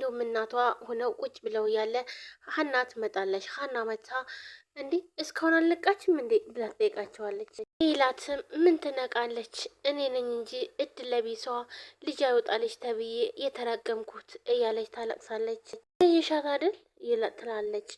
እንዲሁም እናቷ ሆነው ቁጭ ብለው ያለ ሀና ትመጣለች። ሀና መታ እንዴ እስካሁን አልነቃችም እንዴ ብላ ትጠይቃቸዋለች። ሜላትም ምን ትነቃለች? እኔ ነኝ እንጂ እድል ለቢሷ ልጅ አይወጣለች ተብዬ የተረገምኩት እያለች ታለቅሳለች። ይሻት አይደል ትላለች።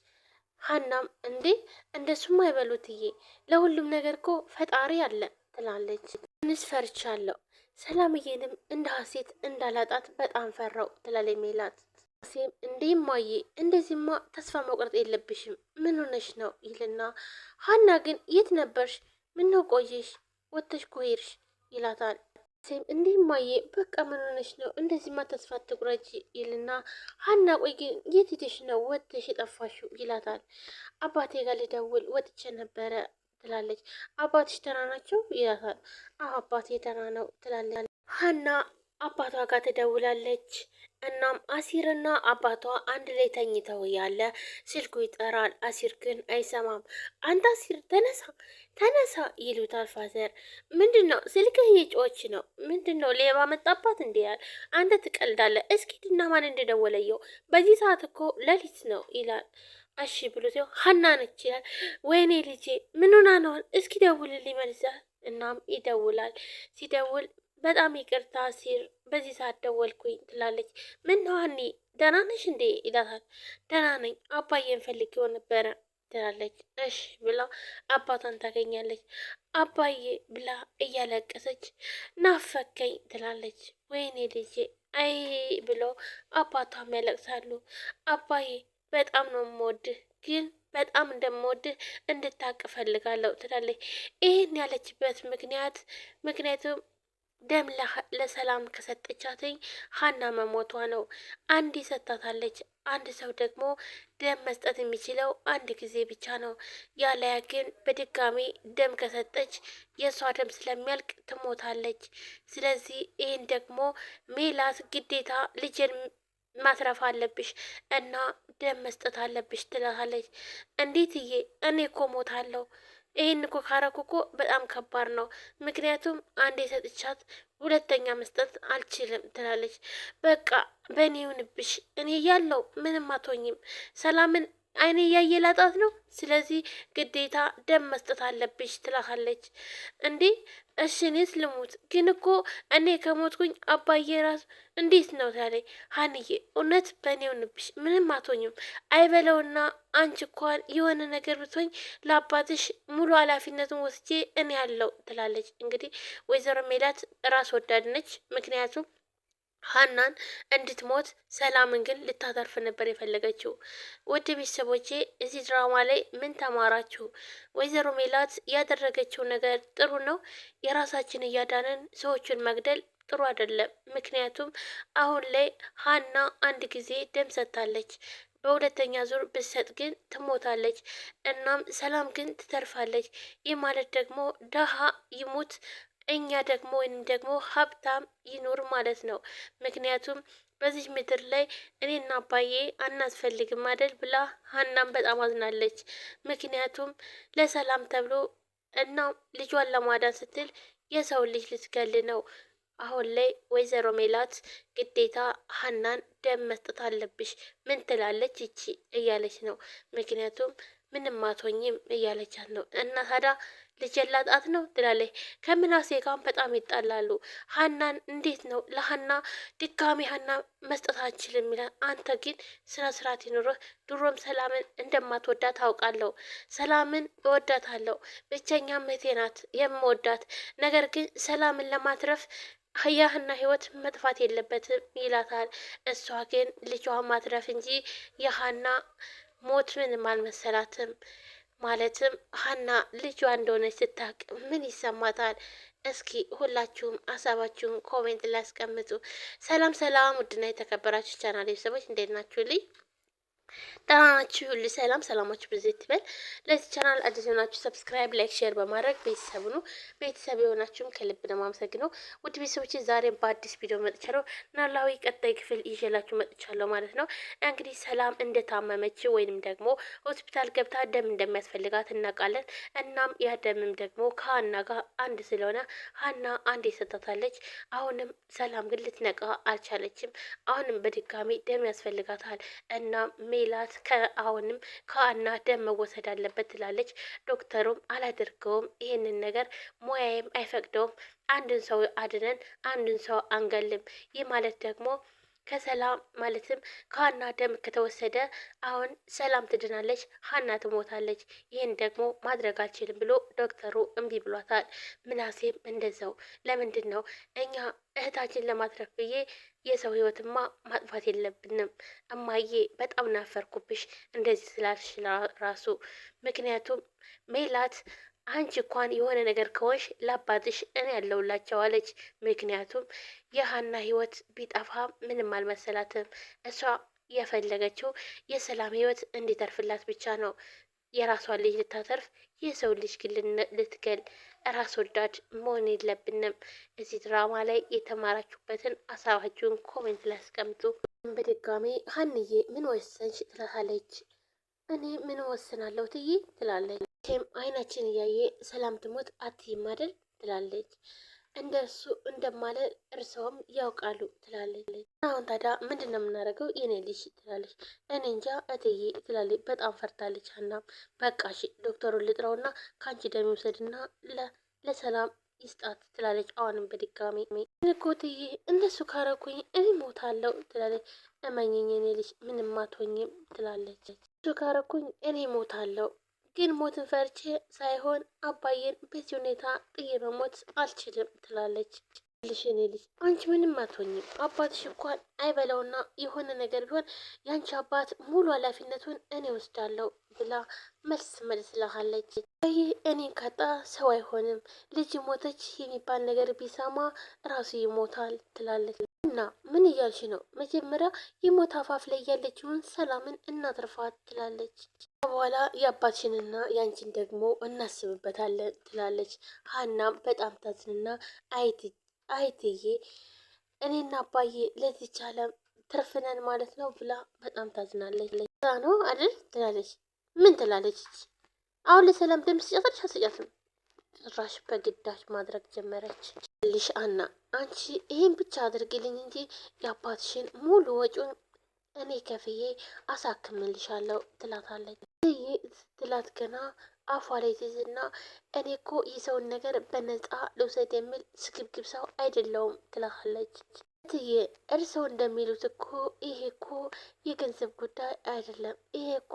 ሀናም እንዴ እንደሱም አይበሉትዬ ለሁሉም ነገር እኮ ፈጣሪ አለ ትላለች። ትንሽ ፈርቻለሁ ሰላምዬንም እንደ ሀሴት እንዳላጣት በጣም ፈራው ትላለች ሜላት። ሴም እንዴ እማዬ እንደዚህማ ተስፋ መቁረጥ የለብሽም ምን ሆነሽ ነው ይልና ሀና ግን የት ነበርሽ? ምነው ቆየሽ? ወጥተሽ እኮ ሄድሽ ይላታል። ሴም እንዴ እማዬ በቃ ምን ሆነሽ ነው? እንደዚህማ ተስፋ አትቁረጪ ይልና ሀና ቆይ ግን የት ሄደሽ ነው ወጥተሽ የጠፋሽው? ይላታል። አባቴ ጋር ልደውል ወጥቼ ነበረ ትላለች። አባትሽ ደህና ናቸው ይላታል። አዎ አባቴ ደህና ነው ትላለች። ሀና አባቷ ጋር ትደውላለች። እናም አሲርና አባቷ አንድ ላይ ተኝተው ያለ ስልኩ ይጠራል። አሲር ግን አይሰማም። አንተ አሲር ተነሳ ተነሳ ይሉታል። Father ምንድን ነው ስልክህ እየጮኸች ነው? ምንድን ነው ሌባ መጣባት እንዲ ያል አንተ ትቀልዳለህ። እስኪ ድና ማን እንደደወለየው በዚህ ሰዓት እኮ ሌሊት ነው ይላል። እሺ ብሎ ሲሆን ሀና ነች ይላል። ወይኔ ልጄ ምን ሆና ነው? እስኪ ደውልልኝ መልሰህ። እናም ይደውላል። ሲደውል በጣም ይቅርታ ሲር በዚህ ሰዓት ደወልኩኝ ትላለች። ምን ነው ሀኒ ደህና ነሽ እንዴ ይላታል። ደህና ነኝ አባዬን ፈልጌው ነበረ ትላለች። እሽ ብላ አባቷን ታገኛለች። አባዬ ብላ እያለቀሰች ናፈከኝ ትላለች። ወይኔ ልጄ አይ ብሎ አባቷም ያለቅሳሉ። አባዬ በጣም ነው የምወድህ ግን በጣም እንደምወድህ እንድታቅ እፈልጋለሁ ትላለች። ይህን ያለችበት ምክንያት ምክንያቱም ደም ለሰላም ከሰጠቻትኝ ሀና መሞቷ ነው። አንድ ሰጥታታለች። አንድ ሰው ደግሞ ደም መስጠት የሚችለው አንድ ጊዜ ብቻ ነው። ያለያ ግን በድጋሚ ደም ከሰጠች የእሷ ደም ስለሚያልቅ ትሞታለች። ስለዚህ ይህን ደግሞ ሜላት ግዴታ ልጅን ማትረፍ አለብሽ እና ደም መስጠት አለብሽ ትላታለች። እንዴትዬ እኔ እኮ ሞታለሁ ይህን እኮ ካረኩ እኮ በጣም ከባድ ነው። ምክንያቱም አንዴ ሰጥቻት ሁለተኛ መስጠት አልችልም ትላለች። በቃ በእኔ ይሁንብሽ፣ እኔ እያለሁ ምንም አትሆኝም። ሰላምን አይኔ እያየ ላጣት ነው። ስለዚህ ግዴታ ደም መስጠት አለብሽ ትላታለች። እንዴ እሺ እኔስ ልሙት፣ ግን እኮ እኔ ከሞትኩኝ አባዬ ራሱ እንዴት ነው ታለኝ። ሀንዬ እውነት በእኔ ይሁንብሽ፣ ምንም አትሆኝም። አይበለውና አንቺ እንኳን የሆነ ነገር ብትሆኝ ለአባትሽ ሙሉ ኃላፊነቱን ወስጄ እኔ ያለው ትላለች። እንግዲህ ወይዘሮ ሜላት ራስ ወዳድ ነች። ምክንያቱም ሀናን እንድትሞት ሰላምን ግን ልታተርፍ ነበር የፈለገችው። ውድ ቤተሰቦቼ እዚህ ድራማ ላይ ምን ተማራችሁ? ወይዘሮ ሜላት ያደረገችው ነገር ጥሩ ነው። የራሳችን እያዳንን ሰዎችን መግደል ጥሩ አይደለም። ምክንያቱም አሁን ላይ ሀና አንድ ጊዜ ደም ሰጥታለች። በሁለተኛ ዙር ብትሰጥ ግን ትሞታለች። እናም ሰላም ግን ትተርፋለች። ይህ ማለት ደግሞ ደሃ ይሙት እኛ ደግሞ ወይንም ደግሞ ሀብታም ይኑር ማለት ነው። ምክንያቱም በዚህ ምድር ላይ እኔና አባዬ አናስፈልግም አይደል ብላ ሀናም በጣም አዝናለች። ምክንያቱም ለሰላም ተብሎ እና ልጇን ለማዳን ስትል የሰው ልጅ ልትገል ነው። አሁን ላይ ወይዘሮ ሜላት ግዴታ ሀናን ደም መስጠት አለብሽ፣ ምን ትላለች ይቺ እያለች ነው። ምክንያቱም ምንም አትሆኝም እያለቻት ነው። እና ታዲያ ልጄን ላጣት ነው ትላለች። ከምናሴ ጋር በጣም ይጣላሉ። ሀናን እንዴት ነው ለሀና ድጋሚ ሀና መስጠት አንችልም ይላል። አንተ ግን ስነ ስርዓት ይኑርህ። ድሮም ሰላምን እንደማትወዳት አውቃለሁ። ሰላምን እወዳታለሁ፣ ብቸኛ እህቴ ናት የምወዳት። ነገር ግን ሰላምን ለማትረፍ የሀና ህይወት መጥፋት የለበትም ይላታል። እሷ ግን ልጇ ማትረፍ እንጂ የሀና ሞት ምንም አልመሰላትም። ማለትም ሀና ልጇ እንደሆነች ስታቅ ምን ይሰማታል? እስኪ ሁላችሁም ሀሳባችሁን comment ላይ አስቀምጡ። ሰላም ሰላም! ውድና የተከበራችሁ ቻናል ቤተሰቦች እንዴት ናችሁልኝ? ደህና ናችሁ? ሁሉ ሰላም ሰላማችሁ ብዙ ይበል። ለዚህ ቻናል አዲስ የሆናችሁ subscribe፣ like፣ share በማድረግ ቤተሰብ ነው። ቤተሰብ የሆናችሁም ከልብ ነው የማመሰግነው። ውድ ቤተሰቦች ዛሬም በአዲስ ቪዲዮ መጥቻለሁ። ኖላዊ ቀጣይ ክፍል ይዤላችሁ መጥቻለሁ ማለት ነው። እንግዲህ ሰላም እንደታመመች ወይንም ደግሞ ሆስፒታል ገብታ ደም እንደሚያስፈልጋት እናውቃለን። እናም ያ ደምም ደግሞ ከሀና ጋር አንድ ስለሆነ ሀና አንድ የሰጣታለች። አሁንም ሰላም ግን ልትነቃ አልቻለችም። አሁንም በድጋሚ ደም ያስፈልጋታል እና ሜላት ከአሁንም ከአና ደም መወሰድ አለበት ትላለች። ዶክተሩም አላደርገውም፣ ይህንን ነገር ሙያዬም አይፈቅደውም። አንድን ሰው አድነን አንድን ሰው አንገልም። ይህ ማለት ደግሞ ከሰላም ማለትም ከሀና ደም ከተወሰደ አሁን ሰላም ትድናለች፣ ሀና ትሞታለች። ይህን ደግሞ ማድረግ አልችልም ብሎ ዶክተሩ እምቢ ብሏታል። ምናሴም እንደዛው ለምንድን ነው እኛ እህታችን ለማትረፍ ብዬ የሰው ህይወትማ ማጥፋት የለብንም እማዬ፣ በጣም ናፈርኩብሽ እንደዚህ ስላልሽ ራሱ ምክንያቱም ሜላት አንቺ እንኳን የሆነ ነገር ከሆንሽ ለአባትሽ እኔ ያለውላቸው አለች። ምክንያቱም የሀና ህይወት ቢጠፋ ምንም አልመሰላትም። እሷ የፈለገችው የሰላም ህይወት እንዲተርፍላት ብቻ ነው። የራሷን ልጅ ልታተርፍ የሰው ልጅ ግን ልትገል ራስ ወዳድ መሆን የለብንም። እዚህ ድራማ ላይ የተማራችሁበትን ሀሳባችሁን comment ላይ አስቀምጡ። በድጋሚ ሀንዬ ምን ወሰንሽ ትላታለች። እኔ ምን ወስናለሁ ትዬ ትላለች። ቴም አይናችን እያየ ሰላም ትሞት አትይም አይደል ትላለች። እንደሱ እንደማለ እርስዎም ያውቃሉ ትላለች። አሁን ታዲያ ምንድን ነው የምናደርገው የኔ ልጅ ትላለች። እኔ እንጃ እትዬ ትላለች። በጣም ፈርታለች። ሀናም በቃ እሺ ዶክተሩን ልጥረውና ከአንቺ ደም ይውሰድና ለሰላም ይስጣት ትላለች። አሁንም በድጋሚ እኮ እትዬ እንደሱ ካረኩኝ እኔ ሞታለሁ ትላለች። እመኝኝ የኔ ልጅ ምንም አትሆኝም ትላለች። እሱ ካረኩኝ እኔ ሞታለሁ ግን ሞትን ፈርቼ ሳይሆን አባዬን በዚህ ሁኔታ ጥዬ መሞት አልችልም ትላለች። ልሽ የኔ ልጅ አንቺ ምንም አትሆኝም። አባትሽ እንኳን አይበለውና የሆነ ነገር ቢሆን የአንቺ አባት ሙሉ ኃላፊነቱን እኔ ወስዳለሁ ብላ መልስ መልስልሃለች። ይህ እኔን ካጣ ሰው አይሆንም፣ ልጅ ሞተች የሚባል ነገር ቢሰማ ራሱ ይሞታል ትላለች። እና ምን እያልሽ ነው? መጀመሪያ የሞት አፋፍ ላይ ያለችውን ሰላምን እናትርፋት ትላለች። በኋላ የአባትሽንና የአንቺን ደግሞ እናስብበታለን ትላለች። ሀናም በጣም ታዝንና አይትዬ እኔና አባዬ ለዚች ዓለም ትርፍነን ማለት ነው ብላ በጣም ታዝናለች። ነው አይደል ትላለች። ምን ትላለች? አሁን ለሰላም ደም ስጫታለች አልሰጫትም? ጭራሽ በግዳጅ ማድረግ ጀመረች። ልሽ አና አንቺ ይሄን ብቻ አድርግልኝ እንጂ የአባትሽን ሙሉ ወጪውን እኔ ከፍዬ አሳክምልሻለሁ ትላታለች። ትላት ገና አፏ ላይ ትይዝና እኔ እኮ የሰውን ነገር በነፃ ልውሰድ የሚል ስግብግብ ሰው አይደለውም ትላታለች። እትዬ እርስዎ እንደሚሉት እኮ ይሄ እኮ የገንዘብ ጉዳይ አይደለም፣ ይሄ እኮ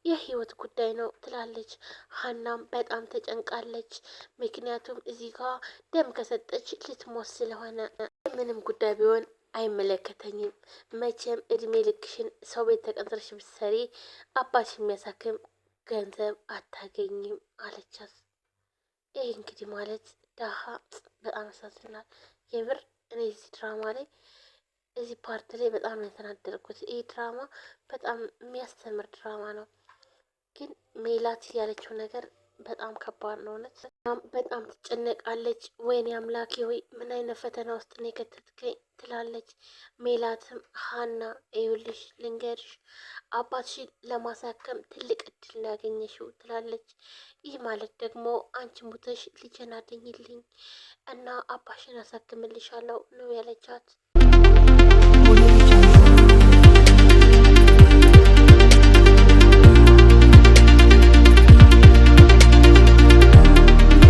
የህይወት ጉዳይ ነው ትላለች። ሀናም በጣም ተጨንቃለች። ምክንያቱም እዚህ ጋ ደም ከሰጠች ልትሞት ስለሆነ ምንም ጉዳይ ቢሆን አይመለከተኝም። መቼም እድሜ ልክሽን ሰው ቤት ተቀጥረሽ ብትሰሪ አባትሽ የሚያሳክም ገንዘብ አታገኝም አለቻት። ይህ እንግዲህ ማለት ደሃ በጣም ያሳዝናል የምር። እኔ እዚህ ድራማ ላይ እዚህ part ላይ በጣም ነው የተናደድኩት። ይህ ድራማ በጣም የሚያስተምር ድራማ ነው፣ ግን ሜላት ያለችው ነገር በጣም ከባድ ነው። እውነት በጣም ትጨነቃለች። ወይኔ አምላኬ ሆይ ምን አይነት ፈተና ውስጥ ነው የከተትከኝ ትላለች። ሜላትም ሀና ይኸውልሽ ልንገርሽ አባትሽን ለማሳከም ትልቅ እድል ነው ያገኘሽው ትላለች። ይህ ማለት ደግሞ አንቺ ሙተሽ ልጄን አድኝልኝ እና አባሽን አሳክምልሻለሁ ነው ያለቻት።